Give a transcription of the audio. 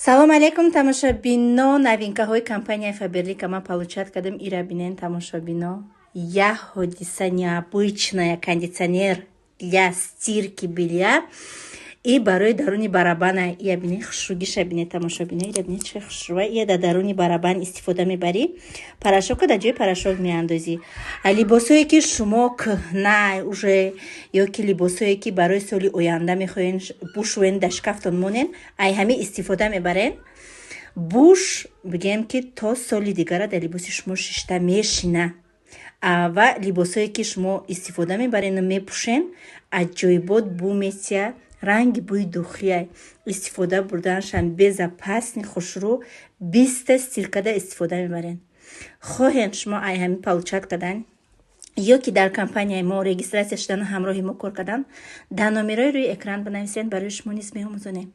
Салом алейкум, тамошобино! Новинкаҳои компанияи Фаберлика ман получать кардам. Ира бинен, тамошобино, я ҳодиса необычная: кондиционер для стирки белья и барои даруни барабана. Ия бинен, хушругиша бинен, тамошобино, ира бинен, чӣ хушрува. Ия дар даруни барабан истифода мебарӣ, порошока дар ҷои порошок меандозӣ. Либосое ки шумо кӯҳна уже ё ки либосое ки барои соли оянда мехоҳен бушӯен, дар шкафтон монен, ай ҳамин истифода мебарен. Буш бигем, ки то соли дигара дар либоси шумо шишта мешина. Ва либосое ки шумо истифода мебарену мепӯшен, аҷоибот бу метия, ранги бӯи духия. Истифода бурданашам безопасный, хушрӯ, 20-та стиркада истифода мебарен. Хоҳен шумо ай ҳамин получать кардан ё ки дар компанияи мо регистрация шудану ҳамроҳи мо кор кардан, дар номерои рӯи экран бинависед, барои шумо низ меомӯзонем.